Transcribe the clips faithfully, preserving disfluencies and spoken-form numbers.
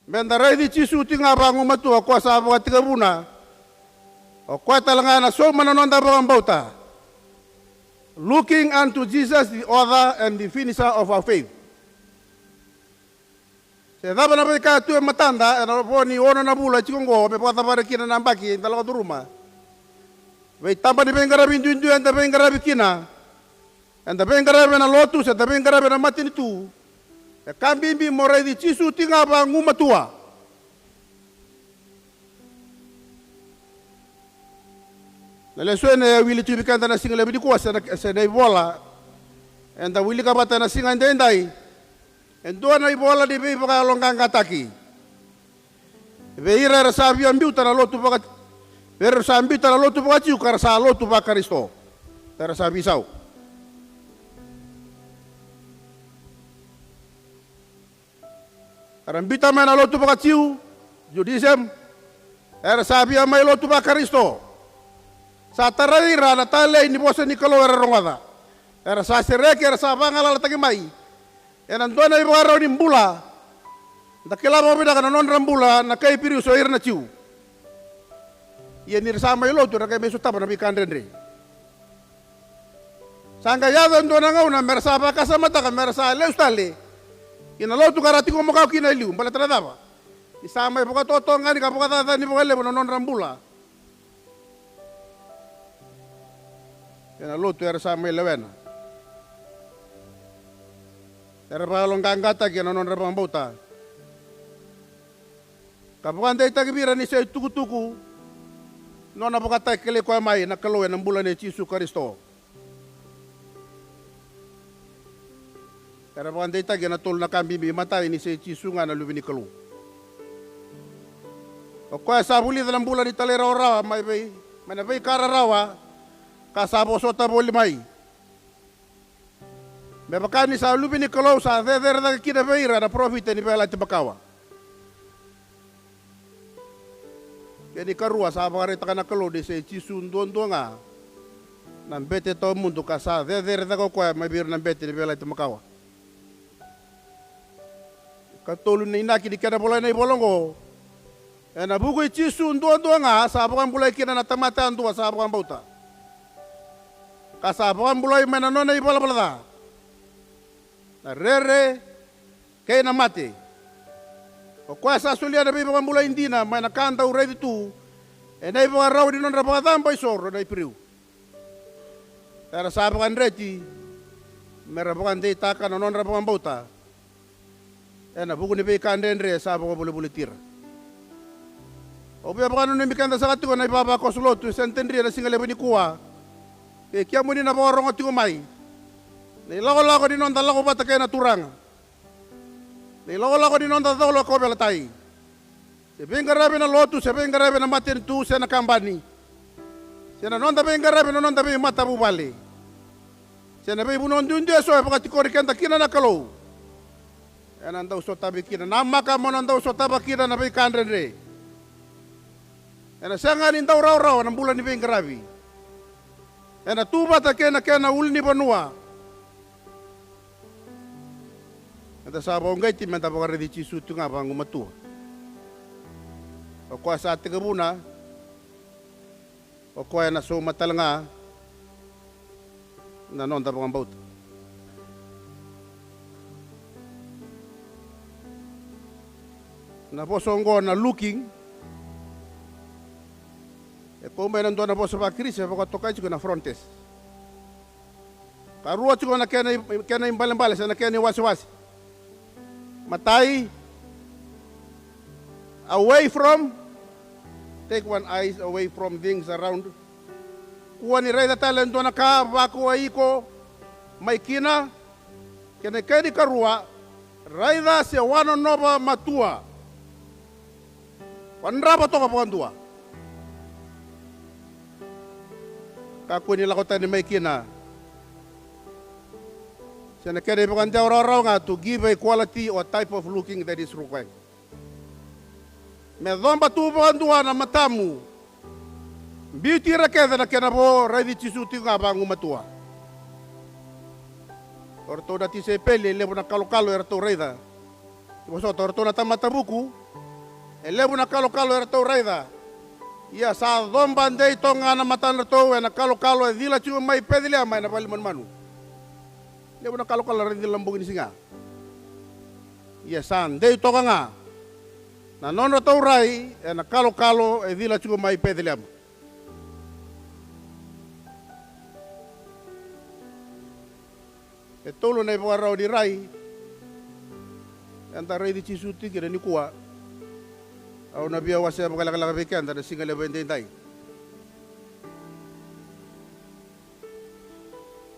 Meda raici Jisu tiko ga vagumatua, o koya sa vakatekivuna. O koya tale ga ena sauma na noda vakabauta. Looking unto Jesus, the author and the finisher of our faith. Se cava na veika tu e matada ena vo ni ono na vula e tiko oqo me vakacavari kina na yabaki eda lako curuma. Veitaba ni veiqaravi duidui eda veiqaravi kina. Eda veiqaravi ena lotu se da veiqaravi ena matanitu. E ka bibi mo raici Jisu tiko ga vagumatua. Na lesoni e wili tu vei keda na siga levu nikua se na, se na ivola eda wilika vata ena siga edaidai. E dua na ivola ni veivakayaloqaqataki vei ira era sa via biuta na lotu vaka, vei ira era sa biuta na lotu vakaJiu ka ra sa lotu vaKarisito. Era sa veisau. Era biuta mai na lotu vakaJiu, Judaism. Era sa via mai lotu vaKarisito. Sa tarai ira na talei ni vosa ni Kalou era rogoca. Era sa sereki, era sa vagalalataki mai ena dua na ivakarau ni bula. Da kila vakavinaka na nodra bula na kai Iperiu, so ira na Jiu. Ia ni ra sa mai lotu, ra qai mai sotava na veika dredre. Sa qai yaco e dua na gauna me ra sa vakasamataka me ra sa lesu tale ki na lotu ka ra tiko makawa kina e liu, baleta na cava? Ni sa mai vakatotogani ka vakacacani vakalevu na nodra bula ena lotu era sa mai lewena. Era vakayaloqaqataki ena nodra vakabauta ka vakadeitaki vei ira ni sa itukutuku nona vakatakilai koya mai na Kalou ena bula nei Jisu Karisito. Era vakadeitaki ena tolu na ka bibi. Matai, ni sa i Jisu ga na Luve ni Kalou. O koya sa vulica na bula ni talairawarawa mai vei, mai na veika rarawa ka sa vosota voli mai. Me vaka ni sa Luve ni Kalou, sa cecere cake kina vei ira na parofita ni Veiyalayalati Makawa. Kena ikarua, sa vakaraitaka na Kalou ni sa i Jisu duadua ga na bete tawamudu ka sa cecere cake o koya mai vei ira na bete ni Veiyalayalati Makawa. Katolu, na inaki ni kena volai na ivola oqo, ena vuku i Jisu duadua ga sa vakabulai kina na tamata yadua sa vakabauta, ka sa vakabulai mai na nona ivalavala ca, na rere kei na mate. O koya sa solia na veivakabulai dina mai na ka dau raici tu ena ivakarau ni nodra vakacabo isoro na Iperiu. Era sa vakadreti me ra vakadeitaka na nodra vakabauta ena vuku ni veika dredre sa vakavolivoliti ira. Au via vakananumi keda saka tiko na ivavakoso lotu e Centenary ena siga levu nikua, kei kemuni na vakarogo tiko mai, na ilakolako ni noda lako vata kei na Turaga, na ilakolako ni noda colo kauveilatai. Se veiqaravi ena lotu, se veiqaravi ena matanitu, se na kabani, se na noda veiqaravi ena noda veimatavuvale, se na veivanua duidui eso e vakatikori keda kina na Kalou, ena dau sotavi kina, namaka mo na dau sotava kina na veika dredre. Ena sega ni dau rawarawa na bula ni veiqaravi. Ena tu vata kei na kena ulunivanua. Eda sa vakauqeti meda vakaraici Jisu tu ga vagumatua. O koya sa tekivuna, o koya na sauma tale ga na noda vakabauta. Na vosa oqo na looking e kau mai na dua na vosa vaKirisi e vakatokai tiko na frontes. Ka rua tiko na kena i, kena ibalebale se na kena iwasewase. Matai, away from, take one eyes away from things around. Kua ni raica tale e dua na ka vakuwai iko mai kina. Kena ikeni karua, raica se wanonova matua. Wadrava toka vakadua. Kakua ni lako tani mai kina. Se na kena ivakadewa rawarawa ga to give a quality or type of looking that is required. Me coba tu vakadua na matamu. Biuti ira kece na kena vo, raici Jisu tiko ga vagumatua. O ratou na tisaipeli e levu na kalokalo e ratou raica. Vosota, o ratou na tamata vuku. E levu na kalokalo eratou raica. Ia sa coba dei toka ga na matadratou ena kalokalo e cila tiko mai Peceliema ena vale ni manumanu. Levu na kalokalo era cila bogi ni siga. Ia sa dei toka ga na nodratou rai ena kalokalo e cila tiko mai Peceliema. E tolu na ivakarau ni rai eda raici Jisu tiko kina nikua. Au na via wasea vakalekaleka vei keda na siga levu edaidai.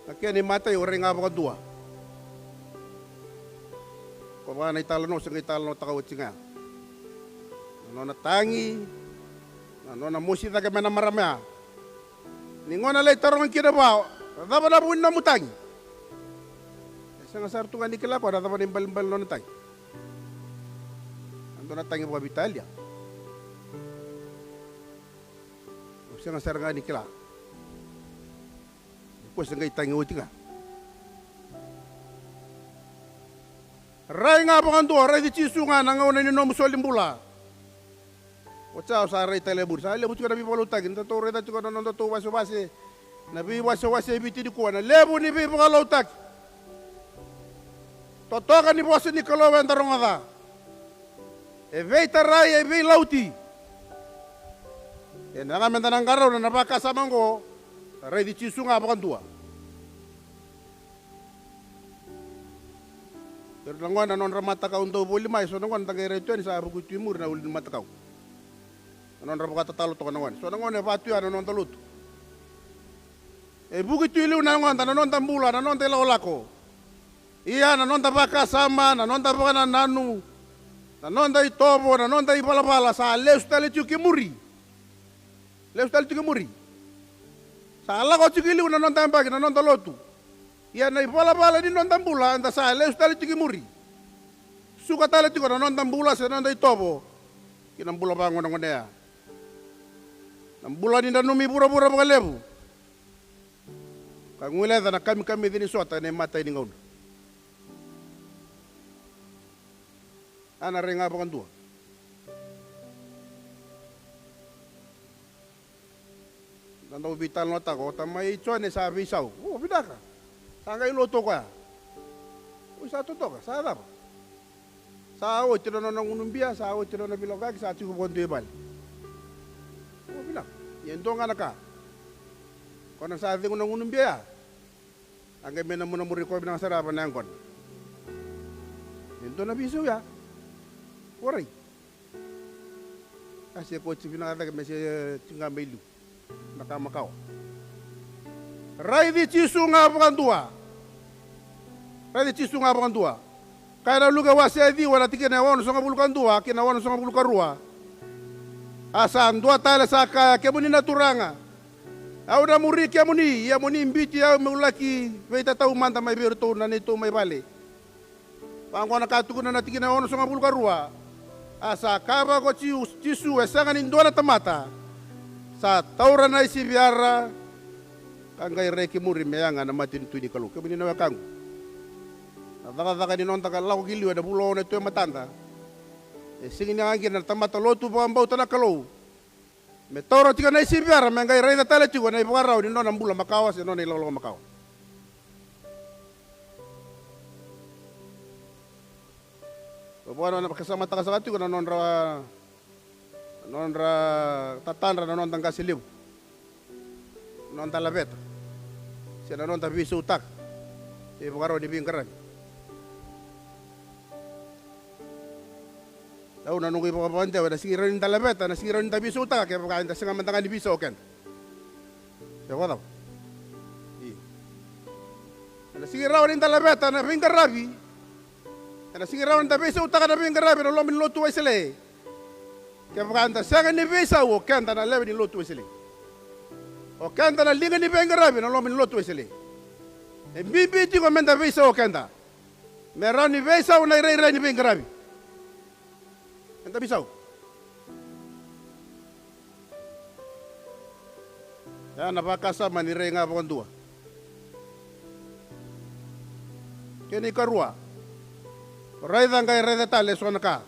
Na kena imatai, o rai ga vakadua. Ko vaka na italanoa se qai talanoataka oti ga. Na nona tagi, na nona mosi cake mai na marama ya. Ni gauna lai taroga kina vua, cava na vu ni nomu tagi? E sega sara tu ga ni kila koya na cava na ibalebale ni nona tagi. A dua na tagi vakaveitalia. Au sega sara ga ni kila. Ko se qai tagi oti ga. Rai ga vakadua, raici Jisu ga na gauna ni nomu soli bula. Oti ya au sa rai tale e muri, sa levu tiko na veivakalotutaki, datou raica tiko na nodatou wasewase, na veiwasewase e Viti nikua, na levu ni veivakalotutaki. Totoka ni vosa ni Kalou eda rogoca. E veitarai, e veilauti. Ena ga meda na qarauna na vakasama oqo, raici Jisu ga vakadua. Ira na gone na nodra matakau dau voli mai, so na gone da qai rai tu yani sa vuki tu i muri na ulu ni matakau. Na nodra vakatatalo toka na gone. So na gone e va tu ya na noda lotu. E vuki tu i liu na gone na noda bula, na noda ilakolako. Ia na noda vakasama, na noda vakanananu, na noda itovo, na noda ivalavala sa lesu tale tiko ki muri. Lesu tale tiko ki muri. Sa lako tiko i liu na noda yabaki, na noda lotu. Ia na ivalavala ni noda bula eda sa lesu tale tiko i muri. Suka tale tiko na noda bula se na noda itovo ki na bula vagonegonea. Na bula ni nanumi vuravura vakalevu ka guileca na kamikamica ni sota ena imatai ni gauna. A na rai ga vakadua. Da dau veitalanoataka, o tamai Jone sa veisau. O, vinaka. Sa qai lotu o koya. O, sa totoka, sa cava? Sa oti na nona gunu bia, sa oti na nona veilakoyaki, sa tiko vakadua i vale. O, vinaka. Ia e dua ga na ka. Ko na sa cegu na gunu bia ya. A qai mai namunamuri koya vinaka sara vaka na yaqona. E dua na veisau ya. Warai. A se ko tiko vinaka cake me se tiko ga mai liu. Na ka makawa. Raici Jisu ga vakadua. Raici Jisu ga vakadua. Kaya na Luke wase e ciwa na tikina e onosagavulu ka dua ki na onosagavulu ka rua. A sa dua tale sa kaya, kemuni na Turaga, au na muri kemuni, ia mo ni biuti au meu laki veitatau mada mai vei iratou na neitou mai vale. Vaqo na ka tukuna na tikina e onosagavulu ka rua. A sa kaya vaka ko Jiu-, Jisu, e sega ni dua na tamata sa taura na isiviyara ka qai rai ki muri me yaga na matanitu ni Kalou. Kemuni na wekaqu, na cakacaka ni noda ka lako ki liu ena vula oqo e tu e matada. E sega ni yaga kina na tamata lotu vakabauta na Kalou me taura tiko na isiviyara me qai raica tale tiko na ivakarau ni nona bula makawa se nona ilakolako makawa. Vaka na vakasamataka saka tiko na nodra, na nodra tatadra na noda qase levu, na noda laveta se na noda veisautaka na ivakarau ni veiqaravi. Au na noqu ivakavakadewa, ena sega ni rawa ni da laveta, ena sega ni rawa ni da veisautaka kevaka eda sega mada ga ni veisau o keda. Se vakacava? Io. Ena sega ni rawa ni da laveta na veiqaravi, ena sega ni rawa ni da veisautaka na veiqaravi ena loma ni lotu Wesele kevaka eda sega ni veisau o keda na lewe ni lotu Wesele. O keda na liga ni veiqaravi ena loma ni lotu Wesele. E bibi tiko meda veisau o keda me rawa ni veisau na irairai ni veiqaravi. Eda veisau. Ia na vakasama ni rai ga vakadua. Kena ikarua, raica qai raica tale eso na ka.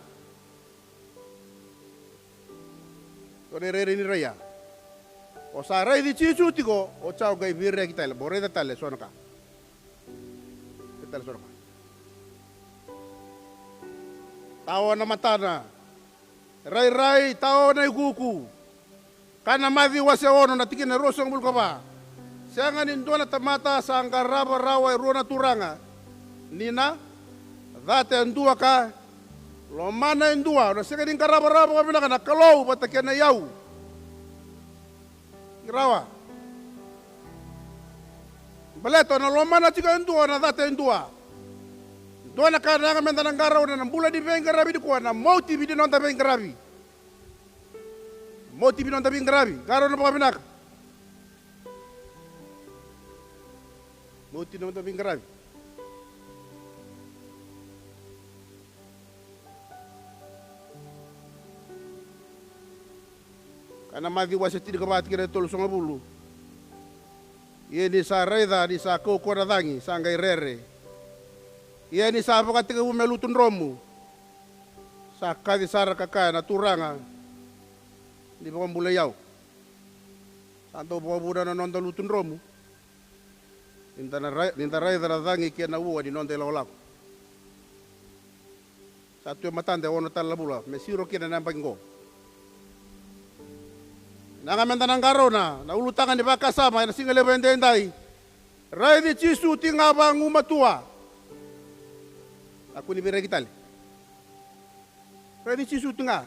Ko na irairai ni rai ya. O sa raici Jisu tiko, o sa qai veiraiyaki tale, mo raica tale so na ka. Raica tale so na ka. Tawa na matana. Rairai, tawa na ikuku. Ka na Maciu wase ono na tikina e ruasagavulu ka va. Sega ni dua na tamata sa qarava rawa e rua na turaga. Ni na cata e dua ka lomana e dua, o na sega ni qarava rawa vakavinaka na Kalou vata kei na iyau. Ni rawa. Baleta o na lomana tiko e dua, o na cata e dua. Dua na ka na yaga meda na qarauna na bula ni veiqaravi nikua, na motive ni noda veiqaravi. Motive ni noda veiqaravi, qarauna vakavinaka. Motive ni noda veiqaravi. Ka na Maciu wase tinikava tikina e tolusagavulu. Ia ni sa raica ni sa kaukauwa na cagi, sa qai rere. Ia ni sa vakatekivu me lutu dromu, sa kaci sara ka kaya, na Turaga, ni vakabulai au. Sa dau vakavuna na noda lutu dromu. Ni da na rai-, ni da raica na cagi kei na ua ni noda ilakolako. Sa tu e matada e ono tale na vula me siro kina na yabaki qo. Na yaga meda na qarauna na ulutaga ni vakasama ena siga levu edaidai. Raici Jisu tiko ga vagumatua. Kakua ni veiraiyaki tale. Raici Jisu tiko ga.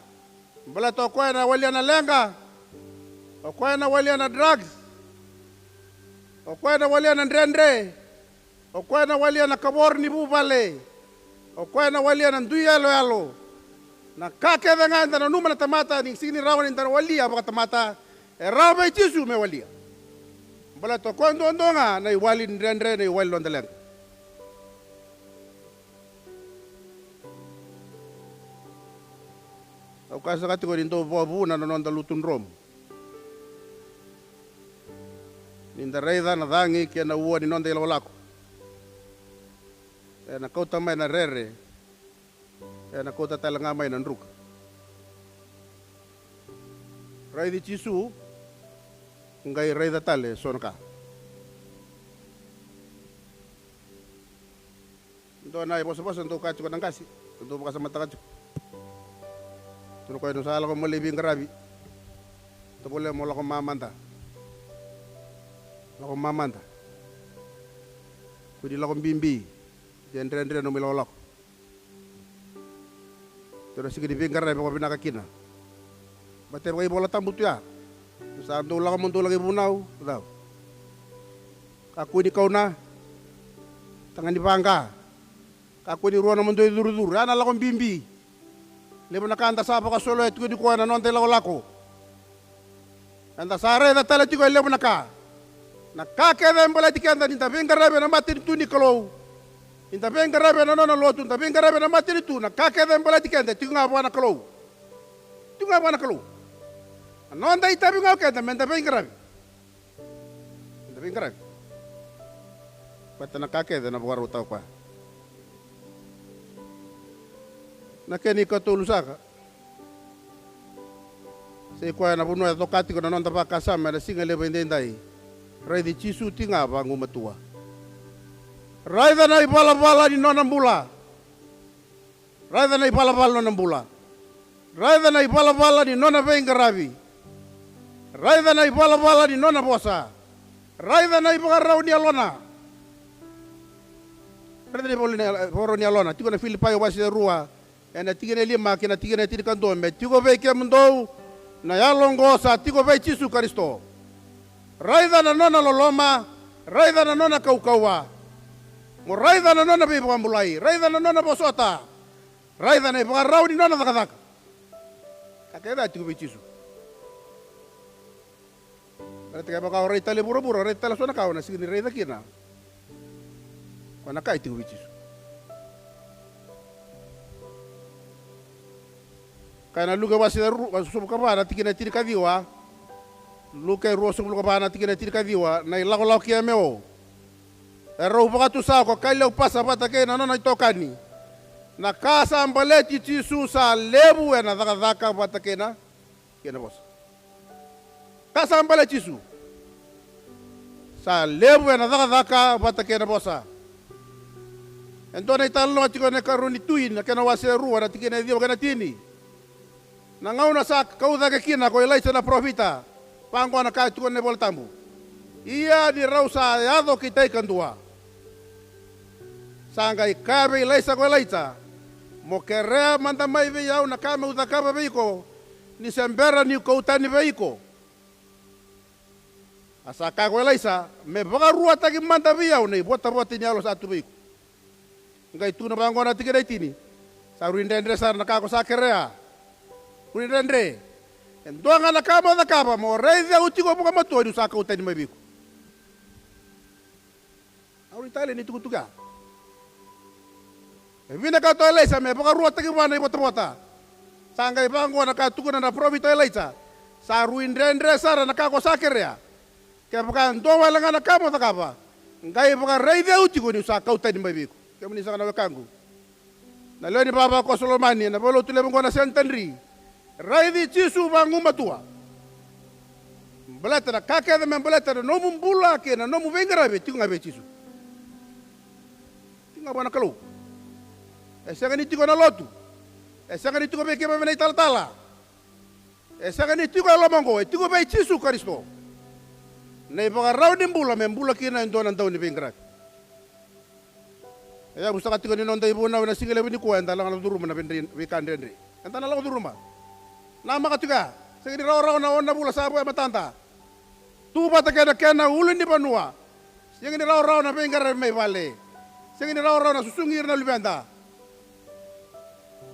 Baleta o koya na walia na leqa. O koya na walia na drugs. O koya na walia na dredre. O koya na walia na kavoro ni vuvale. O koya na walia na dui yaloyalo. Na ka kece ga eda nanuma na tamata ni sega ni rawa ni da na walia vakatamata, e rawa vei Jisu me walia. Baleta o koya duadua ga na iwali ni dredre, na iwali ni noda leqa. Au kaya saka tiko ni dau vakavuna na noda lutu dromu. Ni da raica na cagi kei na ua ni noda ilakolako, ena kauta mai na rere, ena kauta tale ga mai na druka. Raici Jisu, qai raica tale so na ka. Dua na ivosavosa dau kaya tiko na qase, dau vakasamataka tiko. Tukuna o koya, ni sa lako mo lai veiqaravi, tovolea mo lako mamada. Lako mamada. Kua ni lako bibi. De dredre nomu ilakolako. Tou na sega ni veiqaravi vakavinaka kina. Baleta e vakaivolatabu tu ya. Sa dou lako mo dou lako i vunau, cau. Kakua ni kauna. Taga ni vaqa. Kakua ni rua na mo dou icurucuru. Ya na lako bibi. Levu na ka da sa vakasoloya tiko nikua ena noda ilakolako. Eda sa raica tale tiko e levu na ka. Na ka kece e baleti keda ni da veiqaravi ena matanitu ni Kalou. Ni da veiqaravi ena nona lotu, da veiqaravi ena matanitu, na ka kece e baleti keda e tiko ga vua na Kalou. Tiko ga vua na Kalou. Na noda itavi ga o keda meda veiqaravi. Meda veiqaravi. Baleta na ka kece ena vakarautaka o koya. Na kena ikatolu saka. Sa i koya na vanua e coka tiko na noda vakasama ena siga levu edaidai. Raici Jisu tiko ga vagumatua. Raica na ivalavala ni nona bula. Raica na ivalavala ni nona bula. Raica na ivalavala ni nona veiqaravi. Raica na ivalavala ni nona vosa. Raica na ivakarau ni yalona. Raica na ivakarau ni yalona. Tiko na Filipai wase rua. Ena tikina e lima kei na tikina e tinikadua, me tiko vei kemudou na yalo oqo sa tiko vei Jisu Karisito. Raica na nona loloma, raica na nona kaukauwa. Mo raica na nona veivakabulai, raica na nona vosota, raica na ivakarau ni nona cakacaka. Ka kece a tiko vei Jisu. Baleta kevaka o rai tale vuravura, o rai tale so na ka o na sega ni raica kina. Ko na ka e tiko vei Jisu. Kaya na Luke wase ru-, wase ruasagavulu ka va na tikina e tinikaciwa. Luke ruasagavulu ka va na tikina e tinikaciwa, na ilakolako ki Emeo. Erau vakatusa ko Kaliopasa vata kei na nona itokani. Na ka sa baleti Jisu sa levu ena cakacaka vata kei na kena vosa. Ka sa bale Jisu. Sa levu ena cakacaka vata kei na vosa. E dua na italanoa tiko ena ikarua ni Tui na kena wase rua na tikina e ciwa kei na tini. Na gauna sa kau cake kina ko Ilaija na parofita, vaqo na ka e tukuna na iVola Tabu. Ia ni rau sa yaco ki tai kadua, sa qai kaya vei Ilaija ko Ilaija, mo kerea mada mai vei au na ka meu cakava vei iko, ni se bera niu kau tani vei iko. A sa kaya ko Ilaija, me vakaruataki mada vei au na ivotavota ni yalo sa tu vei iko. Qai tukuna vaqo na tikina e tini. Sa rui dredre sara na ka ko sa kerea. Rui dredre. E dua ga na ka mo cakava, mo raici au tiko vakamatua niu sa kau tani mai vei iko. Au ni tale ni tukutuku ya. E vinakata o Ilaija me vakaruataki vua na ivotavota. Sa qai vaqo na ka tukuna na parofita o Ilaija. Sa rui dredre sara na ka ko sa kerea. Kevaka e dua wale ga na ka mo cakava, qai vakaraici au tiko niu sa kau tani mai vei iko. Kemuni saka na wekaqu, na lewe ni vava ko Solomani ena vale ni lotu levu oqo na Senitadri. Raici Jisu vagumatua. Baleta na ka kece me baleta na nomu bula kei na nomu veiqaravi e tiko ga vei Jisu. Tiko ga vua na Kalou. E sega ni tiko ena lotu. E sega ni tiko vei keimami na italatala. E sega ni tiko e loma oqo, e tiko vei Jisu Karisito. Na ivakarau ni bula me bula kina e dua na dau ni veiqaravi. E yavu saka tiko ni noda ivunau ena siga levu nikua, eda lagalaga curuma na veidre-, veika dredre. Eda na lako curuma. Namaka tiko ya, sega ni rawarawa na ono na vula sa vo e matada. Tu vata kei na kena ulunivanua. Sega ni rawarawa na veiqaravi mai vale. Sega ni rawarawa na susugi ira na luveda.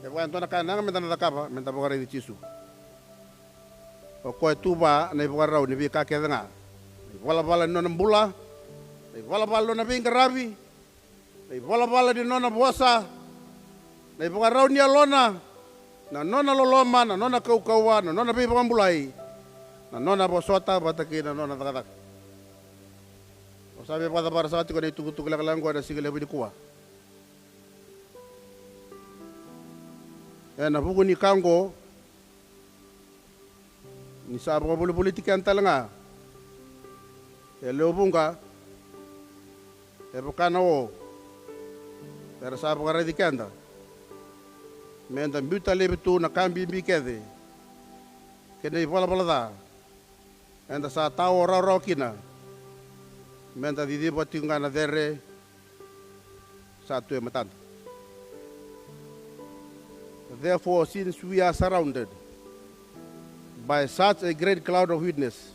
Kevaka e dua na ka e yaga meda na cakava, meda vakaraici Jisu. O koya e tu vua na ivakarau ni veika kece ga. Na ivalavala ni nona bula, na ivalavala ni nona veiqaravi, na ivalavala ni nona vosa, na ivakarau ni yalona, na nona loloma, na nona kaukauwa, na nona veivakabulai, na nona vosota vata kei na nona cakacaka. Au sa veivakacavara saka tiko na itukutuku lekaleka oqo ena siga levu nikua. Ena vuku ni ka oqo, ni sa vakavolivoliti keda tale ga e lewe vuqa, e vaka na o era sa vakaraici keda, meda biuta laivi tu na ka bibi kece kei na ivalavala ca eda sa tao rawarawa kina, meda ciciva tiko ga na cere sa tu e matada. Therefore, since we are surrounded by such a great cloud of witness,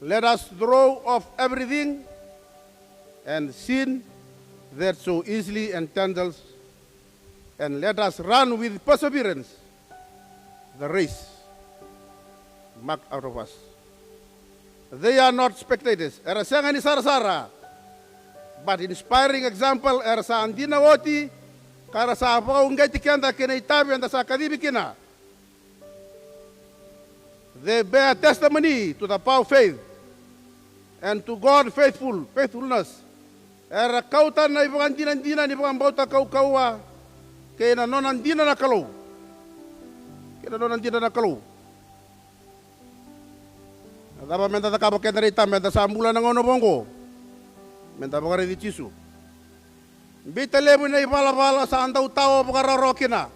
let us throw off everything and sin that so easily entangles, and let us run with perseverance the race marked out of us. They are not spectators. Era sega ni sarasara, but inspiring example. Era sa dina oti, ka ra sa vakauqeti keda kei na itavi eda sa kacivi kina. They bear testimony to the power of faith and to God faithful, faithfulness. Era kauta na ivakadinadina ni vakabauta kaukauwa kei na nona dina na Kalou. Kei na nona dina na Kalou. Na cava meda cakava keda raica meda sa bula ena gauna vou oqo? Meda vakaraici Jisu. Biuta laivi na ivalavala sa dau tao vakarawarawa kina.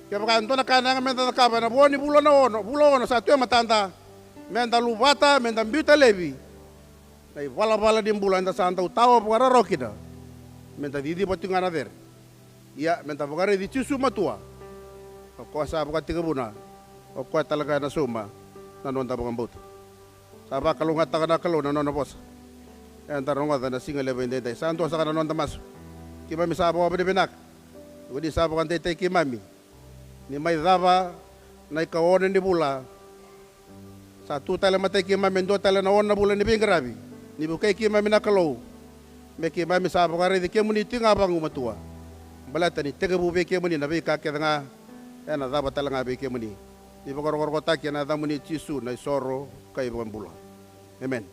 Kevaka e dua na ka e yaga meda cakava ena vo ni vula na ono, vula ono sa tu e matada, meda luvata, meda biuta laivi na ivalavala ni bula eda sa dau tao vakarawarawa kina, meda ciciva tiko ga na cere. Ia, meda vakaraici Jisu matua. O koya sa vakatekivuna, o koya tale ga ena sauma na noda vakabauta. Sa vakalougatataka na Kalou na nona vosa eda rogoca ena siga levu edaidai. Sa dua saka na noda masu. Keimami sa vakavinavinaka ni ko ni sa vakadeitaki keimami ni mai cava na ikaono ni vula. Sa tu tale matai keimami e dua tale na ono na vula ni veiqaravi. Ni vukei keimami na Kalou me keimami sa vakaraici kemuni tiko ga vagumatua, baleta ni tekivu vei kemuni na veika kece ga, ena cava tale ga vei kemuni. Ni vakarokorokotaki ena yacamuni Jisu na isoro ka ivakabula. Emeni.